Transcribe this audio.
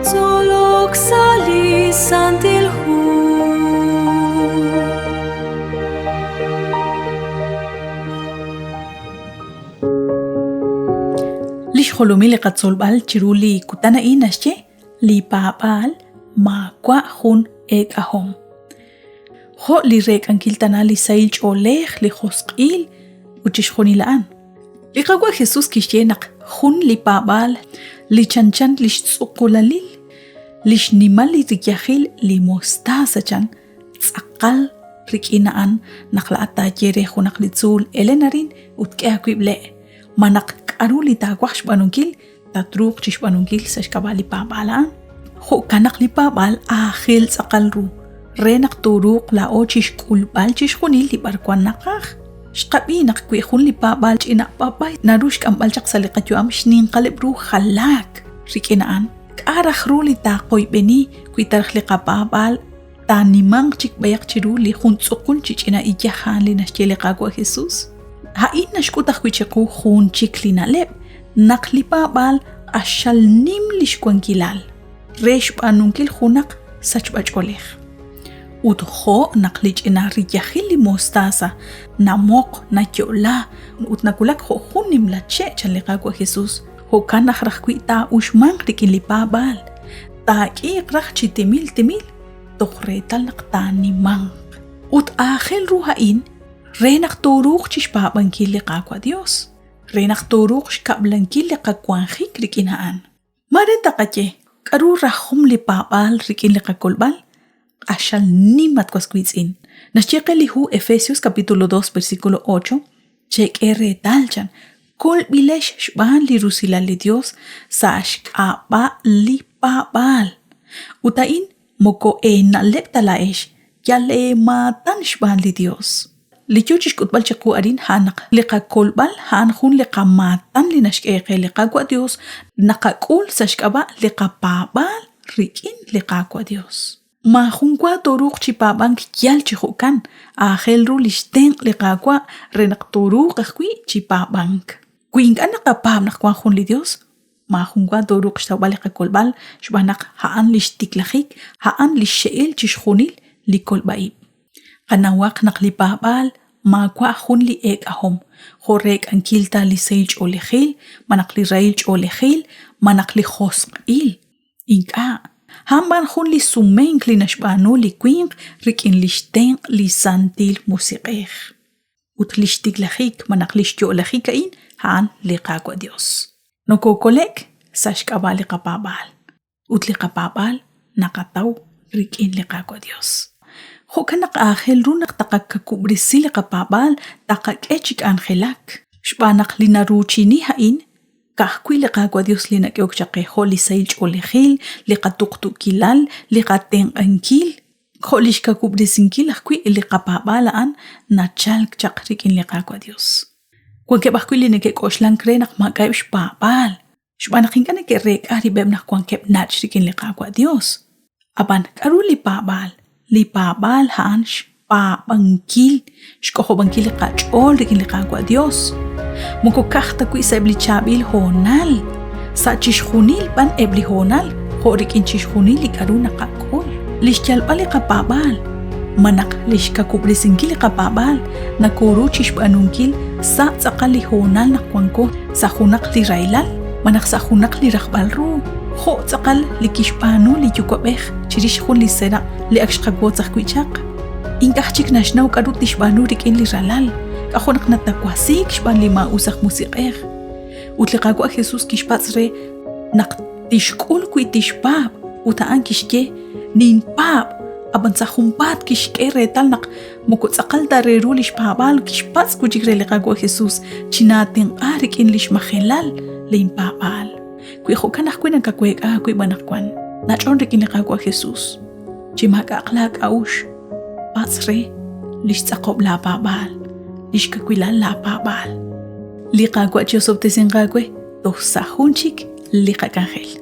Tzolok sa' li Santil Hu. Li xjolomil li qatzolb'al chiru li kutan a'in naxye li paab'aal maawa' jun eek'ahom. Jo' li reek'ankil tana li sahil ch'oolej, li josq'il ut chixjunil a'an. Li Qaawa' Jesus kixye naq jun li paab'aal li chanchan lix tz'uqulalil, lix nimal li riyajil li mostaza chan, tz'aqal rik'in a'an naq laa'at taaye re junaq li tzuul elen arin ut k'e aawib' le', malaj k'aru li taawaj xb'aanunkil tatruuq chixb'aanunkil sa' xk'ab'a' li paab'aal a'an. Jo'kan naq li paab'aal aajel tz'aqal ru re naq tooruuq laa'o chixk'ulb'al chixjunil li b'arwan naqaj. Xqab'i naq wi jun li paab'aal ch'ina b'ab'ay naru xk'amb'al chaq sa' li qayu'am xninqaleb' ru jalaak rik'in a'an, k'a' raj ru li taaqoyb'eni wi ta raj li qapaab'aal taanimanq chik b'ayaq chiru li jun tz'uqul chi ch'ina iyaj a'an li naxye li Qaawa' Jesus? A'in naxk'ut ajwi' chiqu jun chik li na'leb', naq li paab'aal q'axal nim li xwankilal re xb'aanunkil junaq sachb'ach'oolej. Ut jo' naq li ch'ina riyajil li mostaza namoq, nayo'la ut nawulak jo' jun nimla che' chan li Qaawa' Jesus, jo'kan naq raj wi' taa'uxmanq rik'in li paab'aal, taak'iiq raj chi timil timil toj reetal naq taanimanq. Ut aajel ru a'in re naq tooruuq chixpaab'ankil li Qaawa' Dios, re naq tooruuq xkab'lankil li qawanjik rik'in a'an. Maare taqaye, k'a'ru rajom li paab'aal rik'in li qakolb'al? Q'axal nim, at was wiitz'in. Naxye qe li hu Efesios capítulo 2 versículo 8, Chek'e reetal, chan, kolb'ilex xb'aan li rusilal li Dios sa' xk'ab'a' li paab'aal. Ut a'in moko eena'leb' ta laa'ex, yal eemaatan xb'aan li Dios. Li yoo chixk'utb'al chiqu arin a'an naq li qakolb'al a'an jun li qamaatan li naxk'e qe li Qaawa' Dios naqak'ul sa' xk'ab'a' li qapaab'aal rik'in li Qaawa' Dios. Maajun wa tooruuq chi paab'ank yal chi jo'kan, aajel ru lix tenq' li Qaawa' re naq tooruuq ajwi' chi paab'ank. Wi ink'a' naqapaab' naq wan jun li Dios, maajun wa tooruuq xtawb'al li qakolb'al xb'aan naq a'an lix tiklajik, a'an lix xe'el chixjunil li kolb'a-ib'. Qanawaq naq li paab'aal maawa' jun li eek'ahom, jo' reek'ankil ta li sahil ch'oolejil, malaj li rahil ch'oolejil, malaj li josq'il. Ink'a', a'an b'an jun li sumenk li naxb'aanu li winq rik'in lix tenq' li Santil Musiq'ej. Ut lix tiklajik malaj lix yo'lajik a'in, a'an li Qaawa' Dios. Nokokole'k sa' xk'ab'a' li qapaab'aal, ut li qapaab'aal naqataw rik'in li Qaawa' Dios. Jo'kan naq aajel ru naq taqakawub'resi li qapaab'aal, taqak'e chi k'anjelak, xb'aan naq li naruuchini a'in Ka'ajwi' li Qaawa' Dios li nak'ehok chaq qe jo' li sahil ch'oolejil, li qatuqtuukilal, li qatenq'ankil, jo' lix kawub'resinkil ajwi' li qapaab'aal a'an nachalk chaq rik'in li Qaawa' Dios. Wankeb' ajwi' li neke'k'oxlank re naq maak'a'eb' xpaab'aal, xb'aan naq ink'a' neke'reek'a rib'eb' naq wankeb' nach' rik'in li Qaawa' Dios. Ab'an, k'aru li paab'aal? Li paab'aal a'an xpaab'ankil, xk'ojob'ankil li qach'ool rik'in li Qaawa' Dios. Moko ka'aj ta wi' sa'eb' li chaab'il hoonal, sa' chixjunil b'an eb' li hoonal, jo' rik'in chixjunil li k'aru naqak'ul. Li xyalb'al li qapaab'aal, malaj li xkawub'resinkil li qapaab'aal, nokoru chixb'aanunkil sa' tz'aqal li hoonal naq wanko sa' junaq li rahilal malaj sa' junaq li rajb'al ru, jo' tz'aqal li kixb'aanu li yuwa'b'ej chirix jun li seraq' li ak xqawotz ajwi' chaq. Ink'a' chik naxnaw k'aru tixb'aanu rik'in li ralal, k'ajo' naq natawasiik xb'aan li maa'us aj musiq'ej. Ut li Qaawa' Jesus kixpatz' re naq tixk'ul wi tixpaab', ut a'an kixye, Ninpaab', ab'an sa' junpaat kixk'e reetal naq moko tz'aqal ta re ru li xpaab'aal kixpatz' wi' chik re li Qaawa' Jesus, Chinaatenq'a rik'in li xmajelal linpaab'aal. Wi jo'kan ajwi' nakaweek'a aawib' anaqwan, nach'on rik'in li Qaawa' Jesus. Chi maak'a'aq laak'a'uxl, patz' re li xtz'aqob' laapaab'aal, li xkawilal laapaab'aal. Li Qaawa' chi'osob'tesinq aawe toj sa' jun chik li qak'anjel.